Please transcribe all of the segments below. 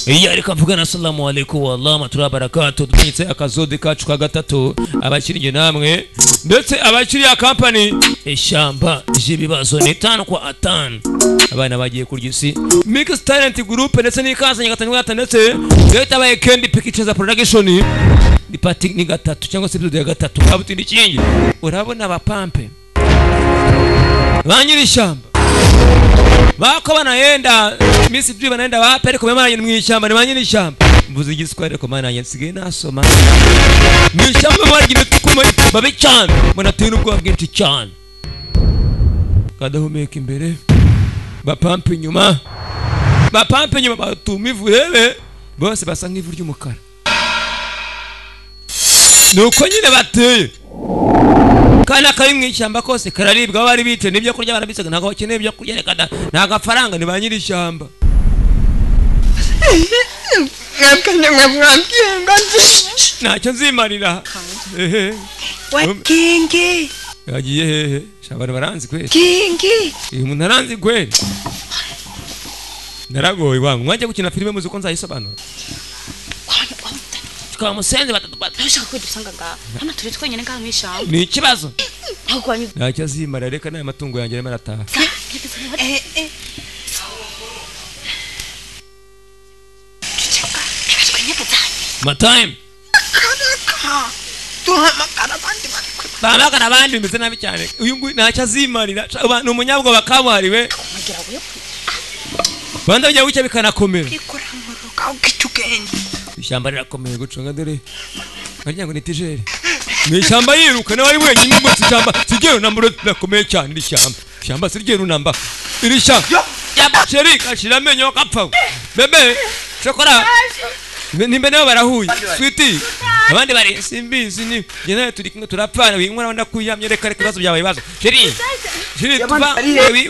Iya, reka mvugana. Assalamu alaikum wa barakatuh. Tumenyetse akazodi kacu ka gatatu, abakiriye namwe ndetse abakiriya company ishyamba ry'ibibazo ni 5 kwa 5. Abana bagiye kurya isi. Mix Talent Group ndetse n'ikaze Nyagatare gatanu ndetse leta baye Candy Pictures Production. Ni part ni gatatu cyangwa se episode ya gatatu. Kabutindi kingi urabona abapampe ba nyir'ishyamba bako banaenda misi byo banaenda wapi, ariko bemaranye mu ishyamba ni ba nyir'ishyamba. Mvuze igiswahili ariko mana yanjye nsigaye nasoma. Mu ishyamba barya ibitukuma babi cyane, banateye n'ubwoba bwinshi cyane. Kadahumeka imbere, bapampa inyuma, bapampa inyuma, batuma ivu. Rebe bose basa nk'ivu ry'umukara, nuko nyine bateye. Kana kari mu ishyamba kose kararibwa. Bari bice n'ibyo kurya barabitse, ntabwo bakeneye ibyo kurya, reka da, nta gafaranga, ni ba nyiri ishyamba. Ntacyo nzimarira ehe. We Kingi. Yagiye hehe? Sha, abantu baranzi kweli. Kingi. Uyu muntu aranzi kweli, naragoye wangu. Mwajya gukina filime muzi uko nzayisobanura, tukaba musenzi batatu batatu. Ushaka ko dusanga ngaha hano turi twenyine ngaha mu ishyamba? Ni ikibazo. Ntabwo wanyuze. Ntacyo azimara, reka n'aya matungo yanjye arimo arataha. Eh eh. Matime. Duhamagara abandi bari kwe. Bahamagara abandi, bimeze nabi cyane. Uyu nguyu ntacyo azimarira. Sha, ni umunyabwoba kabuhariwe. Kugira ngo banda bijya gucya bikanakomera. Kwikora nkuruka ukica ubwenge. Ishyamba rirakomeye gucunga, dore wagira ngo ni tijeri mu ishyamba yiruka nawe ari wenyine. Umunsi ishyamba si namba rirakomeye cyane iri shyamba, ishyamba si ryeru namba iri shyamba. Chéri kashira amenyo kapfa, bébé shokora nimbe nabo barahuye. Sweetie, abandi bari simbizi, ni njye nawe turi kumwe turapfana. Winkora ndakuyamye, reka reka, ibibazo byawe ibibazo. Chéri, chéri, tuva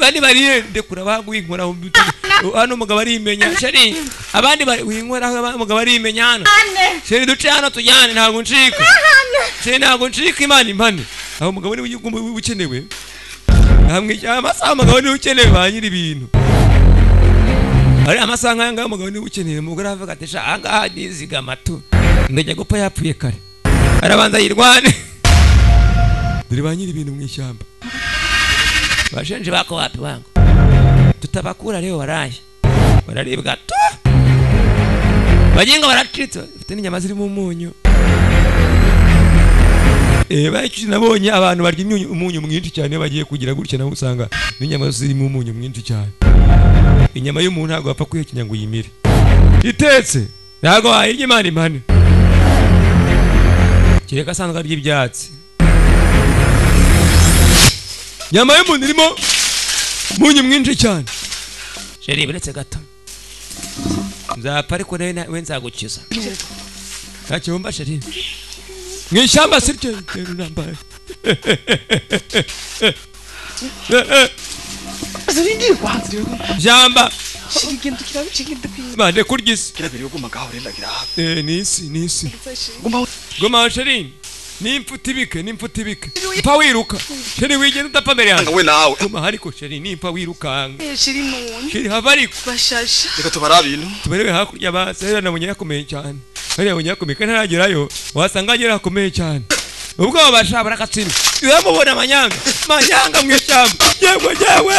bandi bariye, ndekura baguinkoraho hano. Umugabo arimenya. Chéri, abandi bari winkoraho, umugabo arimenya hano. Chéri, duce hano tujyane, ntabwo ncika. Chéri, ntabwo ncika, Imana impane. Aho umugabo niwe ukenewe hamwe amasaha, umugabo niwe ukenewe, ba nyiri ibintu ari amasaha nk'aya ngaya, umugabo niwe ukeneye. Umugore aravuga ati: "Sha, aha ngaha nizigama tu, ndajya gupfa yapfuye kare." Arabanza yirwane. Dore ba nyiri ibintu mu ishyamba bashenje bako wapi wangu tutabakura leo, waraye bararibwa tu, baginga baracitse, bafite n'inyama zirimo umunyu. Eh, baiki nabonye abantu barya imyunyu, umunyu mwinshi cyane iyo bagiye kugira gutya, nawe usanga n'inyama zirimo umunyu mwinshi cyane. Inyama y'umuntu ntabwo wapfa kuyihekenya ngo uyimire itetse, ntabwo wayirya, Imana impane, kereka asanzwe arya ibyatsi. Inyama y'umuntu irimo umunyu mwinshi cyane. Chéri, buretse gato, nzapfa ariko nawe we nzagukiza. Ntacyo wumva chéri, mu ishyamba si ryo nambaye. Jamba bande kurya isi. Eh, ni isi, ni isi. Guma chéri, nimpfa utibike, nimpfa utibike, mpfa wiruka. Chéri, wigenda udapfa mbere yanjye. We nawe. Guma ariko chéri, nimpfa wirukanka. Chéri none. Chéri, hava ariko. Bashasha. Reka tubara ibintu. Tubarebe hakurya basi. Hariya nabonye yakomeye cyane, hariya nabonye yakomeye kandi ntaragerayo wasanga agera hakomeye cyane. Ubwoba basha barakatsinda, uramubona manyanga manyanga mu ishyamba. Yewe yewe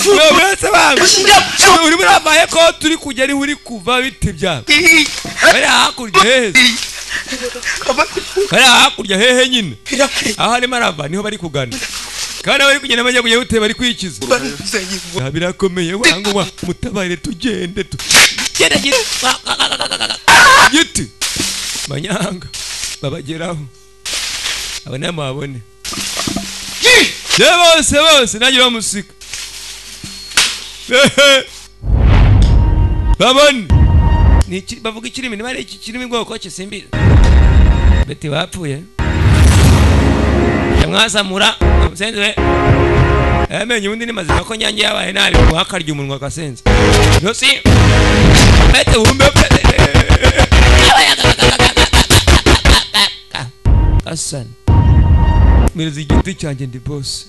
wewe se bangu, uri uravaye ko turi kujya ariho uri kuva biti byawe. Hariya hakurya hehe? Hariya hakurya hehe nyine? Aho arimo arava niho bari kugana, kandi bari kugenda bajya kujya bute, bari kwikiza. Ah, birakomeye wangu wa mutabare, tugende tu genda giti giti manyanga babageraho. Aba namwe babone ye bose bose nanjye bamusika babone ni iki bavuga ikirimi, niba ari iki kirimi bwoko ki simbizi. Beti bapfuye nyamwasamura musenzi we amenyo ubundi ni mazima ko nyange yabaye nabi wakarya umunwa akasenze yosi bete wumbe asana mpereza igiti cyanjye, ndi boss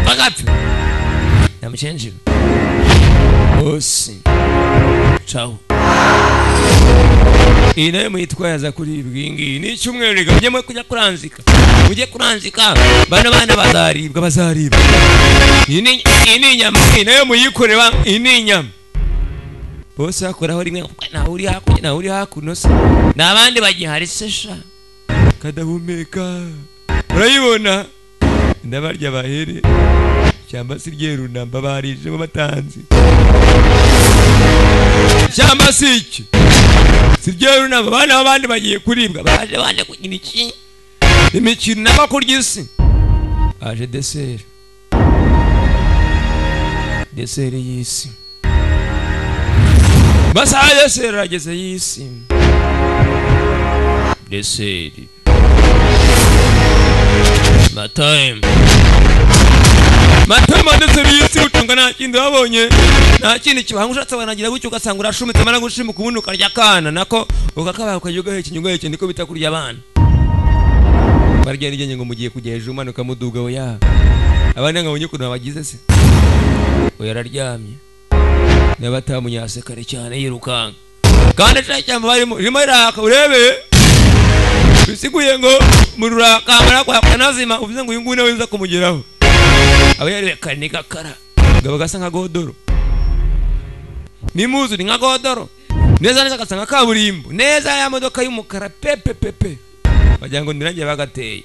bagapfe nyamucenjiro bose. Caho iyi nayo muyitwayaza kuribwa. Iyi ngiyi ni icyumweru. Reka mujye kujya kuranzika, mujye kuranzika. Bano bana bazaribwa, bazaribwa. Iyi ni inyama. Iyi nayo muyikore iyi ni inyama. Bose hakoraho rimwe, ntawe uri hakurya, ntawe uri hakuno se, ni abandi bagihari se sha? Kadahumeka, urayibona, ndabarya bahere. Ishyamba si ryeru namba, barijemo batanzi. Ishyamba si iki, si ryeru namba. Abana b'abandi bagiye kuribwa, baje baje kugira iki? Imikino nabo kurya isi. Aje dessert, dessert y'isi. Masaha ya dessert arageze y'isi, dessert matime, matama ndetse y'isi. Utunga nta kindi wabonye, nta kindi kibahanga. Ushatse wanagira gutyo ugasanga urashumitse, mara gushimuka ubundi ukarya akana nako ukakabaha, ukajya ugahekenya, ugahekenya. Niko bita kurya abana. Barya n'igenge ngo mugiye kujya hejuru, umanuka muduga. Oya, abandi ngabonye ukuntu babagize se. Oya, araryamye niba atamunyase kare cyane yirukanka. Kandi cya cyamba barimo ririmo riraka, urebe bisiguye ngo mururaka kwa kanazima. Uvuze ngo uyu nguyu nawe uza kumugeraho aba yariwe kare. Ni gakara gaba gasa nka godoro, nimuzu ni nka godoro neza neza, gasa nka kaburimbo neza ya modoka y'umukara pepe pepe, wagira ngo nirangiye bagateye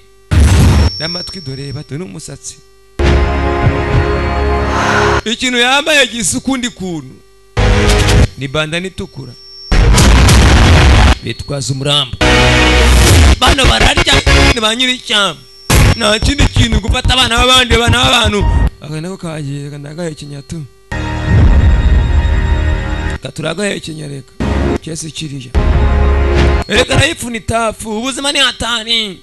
n'amatwi. Dore bato n'umusatsi, ikintu yambaye gisa ukundi kuntu ni bandana itukura. Bitwaza umurambo, bano bararya, ni ba nyiri ishyamba. Nta kindi kintu gufata abana b'abandi, abana b'abantu. Aka nako kagiye, reka ndagahekenya tu, reka turagahekenya, reka cyese kiriya, reka nayipfuna itafu. Ubuzima ni hatari.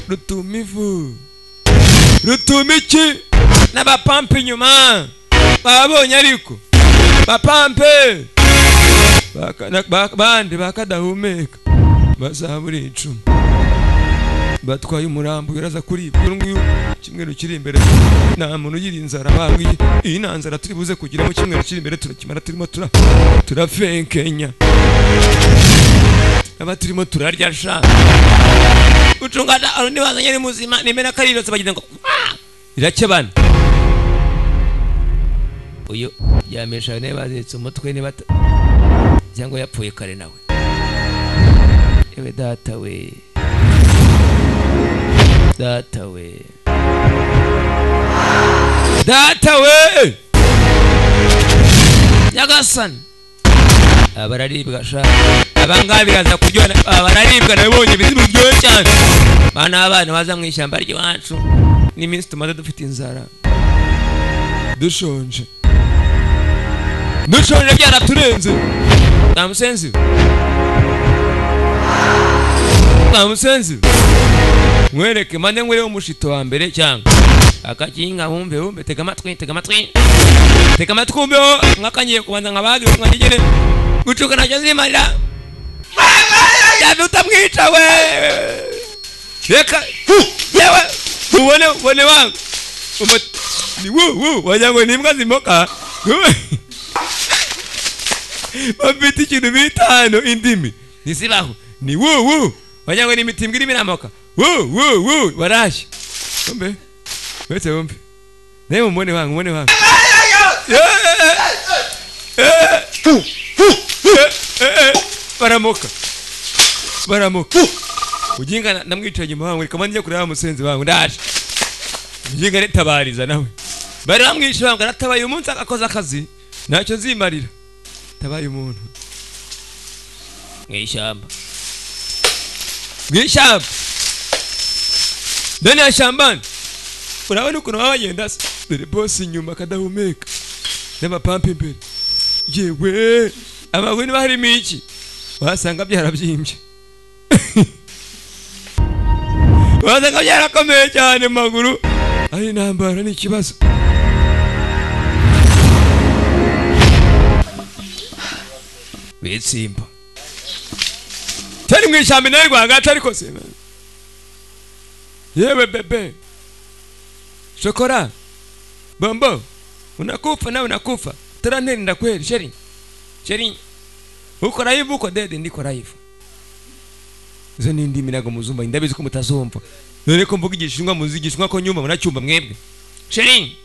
Rutuma ivu, rutuma iki n'abapampe inyuma babonye, ariko bapampe bandi bakadahumeka. Bazabura icumi batwaye umurambo, uraza kuribwa uyu nguyu. Kimwe kiri imbere, nta muntu ugira inzara. Bambwiye iyi nta nzara turi buze kugira mu cyumweru kiri imbere, turakimara turimo turafenkenya, aba turimo turarya sha. Ucunga undi bazanye ari muzima, nimena karirotse bagize ngo irakebana. Uyu yamesha ne bazitse umutwe niba cyangwa yapfuye kare nawe. Ewe data we, data we, data we, nyagasani! Abararibwa sha, abangaba biraza kuryoha. Abararibwa nabonye biri buryohe cyane. Bana, abana baza mu ishyamba ry'iwacu n'iminsi tumaze dufite inzara, dushonje, dushonje byaraturenze. Nta musenzi, nta musenzi. Mwereke mane nkwereho umushito wa mbere cyangwa akakinga. Wumve, wumve, tega amatwi, tega amatwi, tega amatwi, wumveho. Nkakangiye kubanza nkabage nkagigere gucuka, ntacyo zimarira. Cyane utamwica we, reka yewe ubone, ubone wangu. Ni wu wu, wagira ngo ni imbwa zimoka. Bafite ikintu bita hano indimi ntizibaho. Ni wu wu, wagira ngo ni imitimbwa irimo iramoka. Wu wu wu, barashye. Wumve wese, wumve nawe, mumubone wangu, mubone wangu. Baramoka, baramoka. Ujinga ndamwicaye inyuma wangu, reka njye kureba musenzi wangu. Ndaje ujinga nitabariza nawe. Bari bamwishe wangu, aratabaye umunsi agakoza akazi, ntacyo nzimarira. Tabaye umuntu mwishyamba, mwishyamba, ndani ya shambani. Urabona ukuntu baba bagenda se? Dore bosi inyuma akadahumeka n'amapampa imbere. Yewe, amaguru niba harimo iki, wasanga byarabyimbye, wasanga byarakomeye cyane mu maguru. Ari intambara, ni ikibazo. Bitsimba cyari mu ishyamba nawe rwagati. Ariko se yewe, bébé shokora, bombo, unakufa nawe unakufa. Taranerinda kweli, chéri, chéri. Uko live uko dede ndiko live. Izo ni indimi nago muzumba ndabizi ko mutazumva. None ko mvuga igishinwa muzi igishinwa ko nyumva muracyumva mwebwe. Sheri.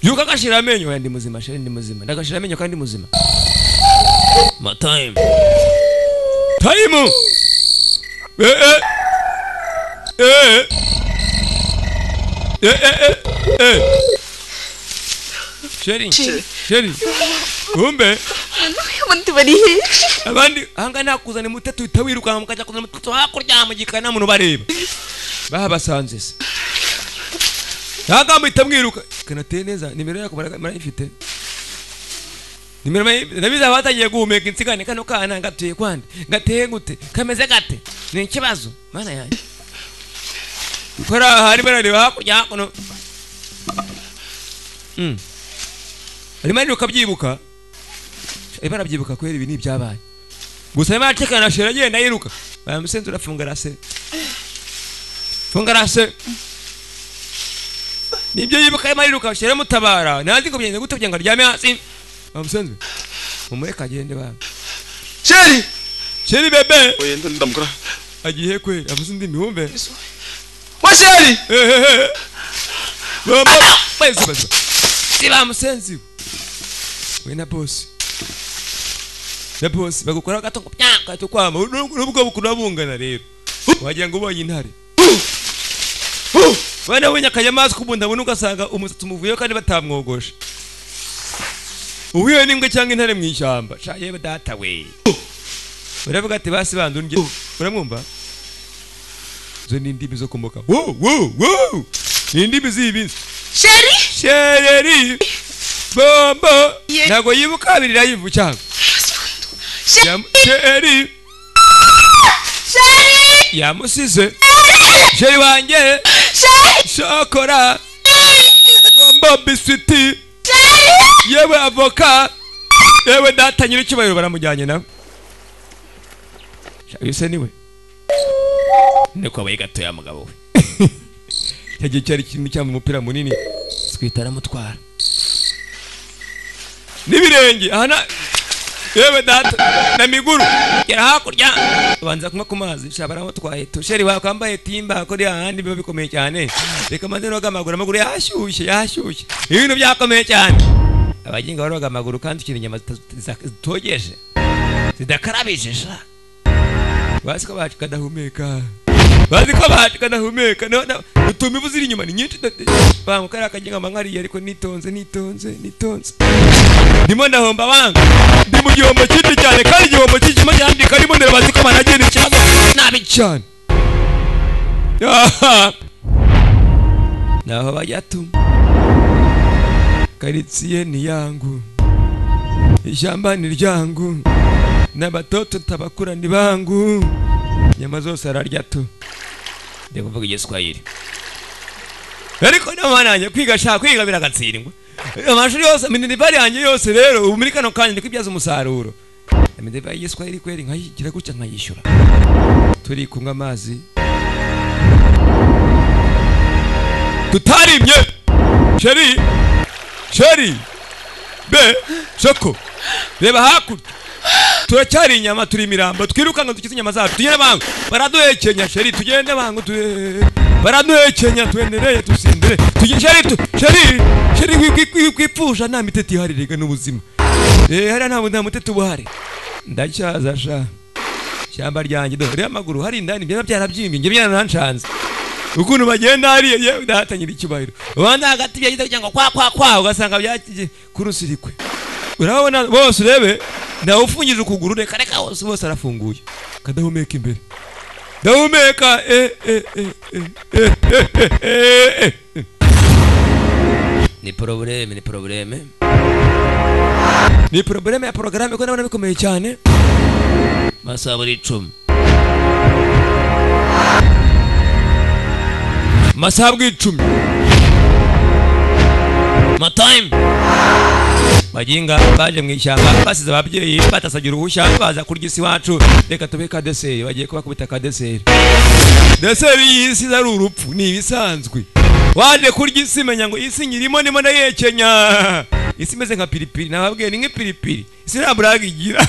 Yuka gashira amenyo ndi muzima sheri ndi muzima. Ndagashira amenyo kandi muzima. Ma time. Time. Eh eh. Eh eh eh. Sheri. Sheri. Kumbe abandi bari he? Abandi hanga nakuzana mutatu itawiruka mukaja kuzana mutatu hakurya mu gikana muntu bareba. Bahabasanze se. Hanga mutamwiruka kanateye neza nimero yako barayifite. Nimero ndabiza batagiye guhumeka insigane kano kana ngatuye kwande ngateye gute kameze gate ni ikibazo mana yanjye. Kora hari barareba hakurya hakuno. Arimo ariruka byibuka. Arimo arabyibuka kwera ibi ni ibyabaye. Gusa arimo aratekana shera agenda yiruka. Bamusenze urafunga rase. Funga rase. Nibyo yibuka arimo ariruka shera mutabara. Nazi ko byenze gute ngo aryame hasi. Bamusenze. Mumureka agende ba. Sheri. Sheri bebe. Oye ndamukora. Agiye kwera avuze indi mihumbe. Wa Sheri. Baba, basi basi. Siba musenzi. We na boss. Na boss bagukora gato ngo pya kwama nubwo bukuru bungana rero. Wagira ngo ubonye intare. Bana wenya kanyamaswa kubunda buno ugasanga umusatsi umuvuye kandi batamwogosha. Uhuye n'imbwa cyangwa intare mu ishyamba. Sha yewe data we. Uravuga ati basi bandunge. Uramwumva? Zo ni indimi zo kumoka. Wo wo wo. Ni indimi z'ibinsi. Sheri. Sheri. Bombo. Ntago yibuka abiri live cyangwa. Sheri. Sheri. Yamusize. Sheri wanjye. Sheri. Shokora. Bombo biswiti. Sheri. Yewe avoka. Yewe data nyiri cyubahiro baramujyanye nawe. Uyu niwe. Niko abaye gato ya mugabo we. Cyagiye cyari kintu cyamba umupira munini twita aramutwara. Nibirenge ahana yewe data na miguru gera hakurya banza kunywa ku mazi sha baramutwaye to sheri wakambaye timba ko ahandi biba bikomeye cyane reka maze roga amaguru amaguru yashyushye yashyushye ibintu byakomeye cyane abaginga baroga amaguru kandi ukina inyama zitogeje zidakarabije sha bazi ko bacu kadahumeka bazi ko bacu kadahumeka no utuma ivu ziri inyuma ni nyinshi bangu kari akaginga mankariye ariko nitonze nitonze nitonze ndimo ndahomba banga ndi mu gihombo cyinshi cyane kandi igihombo cy'ikimo cyandika arimo ndabazi ko banagenda ikibazo nabi cyane naho bajya tuma karitsiye ni yangu ishyamba ni ryangu n'abatoto tabakura ni bangu nyama zose ararya tu ndi kuvuga igiswahili ariko n'abana kwiga shaka kwiga biragatsindwa amashuri yose minidivali yanjye yose rero ubu muri kano kanya ndi kwibyaza umusaruro minidivali y'igiswahili kweri nkayigira gutya nkayishyura turi kunywa amazi tutarimye sheri sheri be shoko reba hakurya turacyari inyama turi imirambo twirukanka dukize inyama zacu tugende bangu baraduhekenya sheri tugende bangu baraduhekenya tuendereye tusindere tugende sheri sheri sheri kwipfusha nta miteti ihari rega n'ubuzima hariya nta muteti uba uhari ndacyaza sha ishyamba ryanjye dore amaguru hari indani byaba byarabyimbye njye byarananshanze ukuntu bagenda hariya yewe ndahatanyira icyubahiro ubanza hagati byagize kugira ngo kwa kwa kwa ugasanga byakiye kurusirikwe urabona bose urebe nawe ufungije ukuguru reka reka hose bose arafunguye kadahumeka imbere ndahumeka ni probleme ni probleme ni probleme ya programme ko nabona bikomeye cyane masaha 10 masaha 10 ma time Bajinga baje mu ishyamba basize ababyeyi batasagira uruhushya baza kurya isi wacu reka tube kadeseri bagiye kubakubita kadeseri deseri y'isi ari urupfu ni ibisanzwe waje kurya isi menya ngo isi nyirimo nimo ndayekenya isi imeze nka piripiri nababwiye ni nk'ipiripiri isi nta buraga igira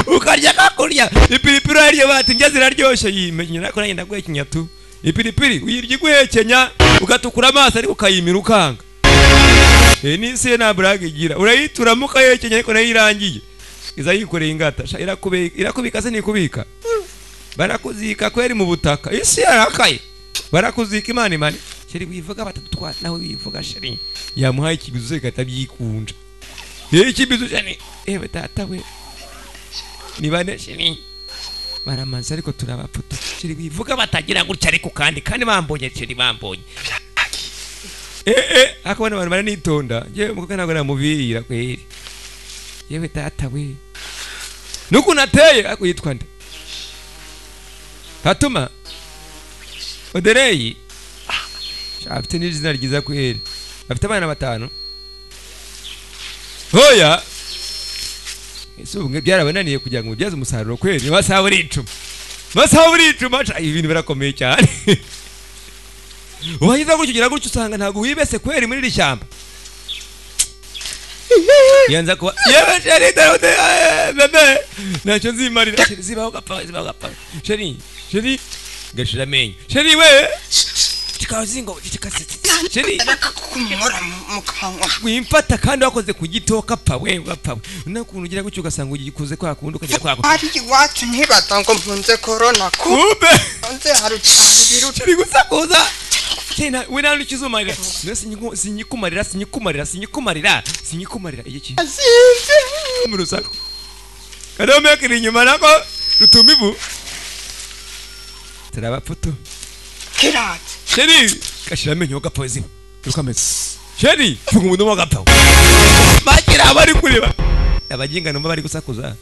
Ukarya kakurya. Ipiripiri ariyo bati njya ziraryoshye yimenya nako nanjye ndaguhekenya tu. Ipiripiri uyirya iguhekenya ugatukura amaso ariko ukayimira ukanga. N'isi ye nta burage igira. Urayituramo ukayihekenya ariko nayo irangiye. Iza yikoreye ingata. Sha irakubika se nikubika. Barakuzika kweri mu butaka. Isi yarakaye. Barakuzika Imana imani. Sheri wivuga batadutwara nawe wivuga sheri. Yamuhaye ikibizo katabyikunda. Ikibizo sheri. Ewe tata we. Ni bane sheri. Baramanza ariko turabapfuta. Sheri wivuga batagira gutya ariko kandi bambonye sheri bambonye. Akabona abantu baranitonda. Jewe umukobwa ntabwo namubirira kweri. Yewe tata we. Nuko nateye ako yitwa nde? Fatuma Odereyi. Afite n'izina ryiza kweri. Afite abana batanu. Hoya. Ese ubwo byarabananiye kugira ngo mubyaze umusaruro kweri. Masaha buri 10. Masaha buri 10 ibintu birakomeye cyane. Wahiza gutyo ugira gutyo usanga ntago wibese kweri muri iri shyamba. Yanza kuba yewe sheri darude bebe ntacyo nzimarira sheri zibaho gapfa zibaho gapfa sheri sheri gashira amenyo sheri we kikazingo kikasetse sheri kumora mukanwa wimfata kandi wakoze ku gitoka pfa we gapfa nakuntu ugira gutyo ugasanga ugikuze kwa kundi ukagira kwa ari iwacu ntibatango mpunze corona kumbe nze hari biru sheri gusakuza Tena we nani kizumarira sinikumarira sinikumarira sinikumarira sinikumarira iki mu rusaku kadome kiri inyuma nako rutumivu turabapfuto kirate sheri kashira amenyo gapfa ziba rukameze sheri funga umudomo gapfa bakira bari kureba abajinga numva bari gusakuza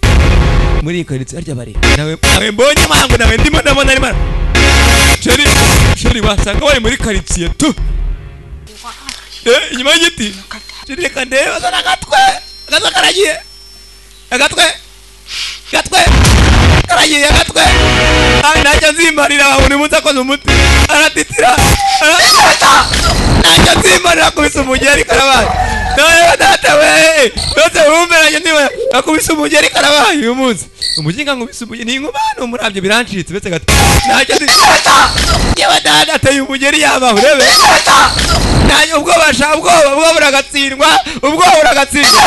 muri ikaritsi arya bari nawe mbonye mangu nawe ndimo ndabona ari mara sheri sheri wasanga bari muri karitsiye tu inyuma y'igiti sheri reka ndebe azana agatwe agatwe karagiye agatwe gatwe karagiye agatwe ntacyo nzimarira buri munsi akoze umuti aratitira ntacyo nzimarira akubise umugeri karabaye nawe data we rwose wumve ntacyo nzimarira akubise umugeri karabaye uyu munsi umuginga nkubise umugeri ni inkuba n'umurabyo birancitse uretse gato ntacyo nzimarira yewe data ateye umugeri yabaho urebe ntacyo ubwoba sha ubwoba ubwoba buragatsindwa ubwoba buragatsindwa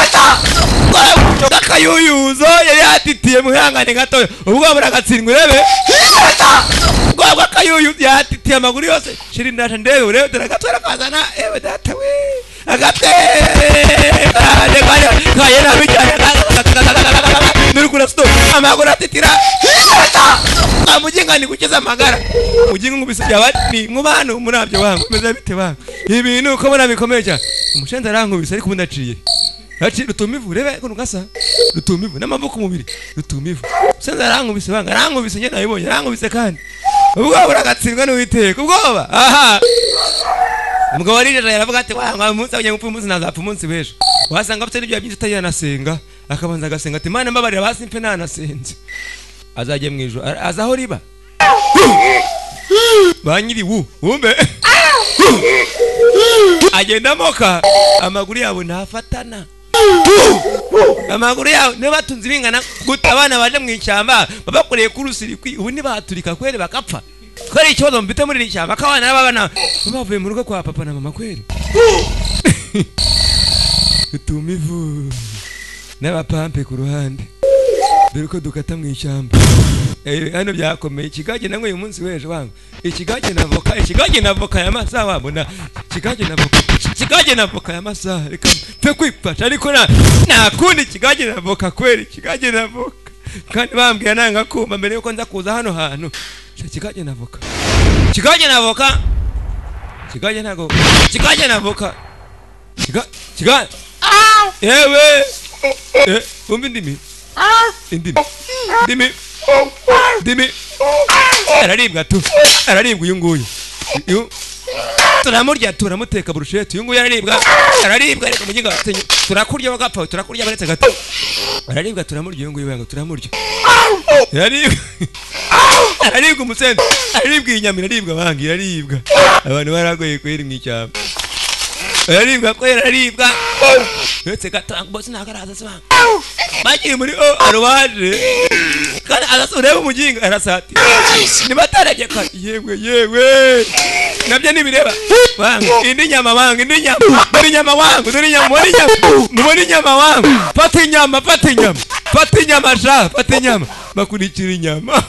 akayuyuzo yari yatitiye muhangane gatoya ubwoba buragatsindwa urebe ubwoba bw'akayuyu yatitiye amaguru yose shiri ndaje ndebe urebe dore agatwe arakazana ewe data we agatwe kaye nabi cyane nuri stop amaguru atitira amuginga ni gukiza amagara muginga nkubise byaba ni nkubano murabyo wangu meze bite wangu ibintu uko bona bikomeye cyane umushenzi arankubise ariko ubu ndaciye rutumivu urebe ko nugasa rutumivu n'amaboko umubiri rutumivu usenza arankubise banga arankubise njye nabibonye arankubise kandi ubwoba buragatsindwa n'Uwiteka ubwoba aha umugabo arijeje yaravuga ati wanga umunsi agiye gupfa umunsi nazapfa umunsi w'ejo wasanga afite n'ibyo byinshi atayanasenga akabanza agasenga ati Mana mbabarira basi mpe nanasenze azajye mu ijuru azaho riba ba nyiri wu wumve agenda amoka amaguru yabo ntafatana amaguru yabo niba batunze ibingana gute abana baje mu ishyamba babakoreye ku rusirikwi ubu ntibaturika kweri bakapfa twari ikibazo mfite muri iri shyamba ko abana b'abana bavuye mu rugo kwa papa na mama kweri tumivu n'abapampe ku ruhande dore ko dukata mu ishyamba hano byakomeye ikigage nanywe uyu munsi w'ejo wangu ikigage na voka ikigage na voka ya masaha wabona ikigage na voka ikigage na voka ya masaha reka mpe kwifasha ariko nta kundi ikigage na voka kweri ikigage na voka kandi bambwira nanga kumva mbere yuko nza kuza hano hantu ikigage na voka ikigage na voka ikigage ntago ikigage na voka ikigage yewe umva indimi indimi indimi indimi araribwa tu araribwa uyu nguyu turamurya turamuteka burusheti uyu nguyu araribwa araribwa reka muginga turakurya bagapfa turakurya baretse gato araribwa turamurya uyu nguyu banga turamurya araribwa araribwa umusenzi araribwa inyama iraribwa banga iraribwa abantu baragoye kweri mu ishyamba Araribwa ko yararibwa. Uretse gatanga bose ntabwo araza se banga. Bagiye muri o aruwaje. Kandi arasa ureba umuginga arasati. Niba atarebye kare yewe yewe. Nabyo nibireba. Banga indi nyama banga indi nyama. Dore inyama wangu dore inyama mubone inyama. Mubone inyama wangu. Fata inyama fata inyama. Fata inyama sha fata inyama. Bakurikira inyama.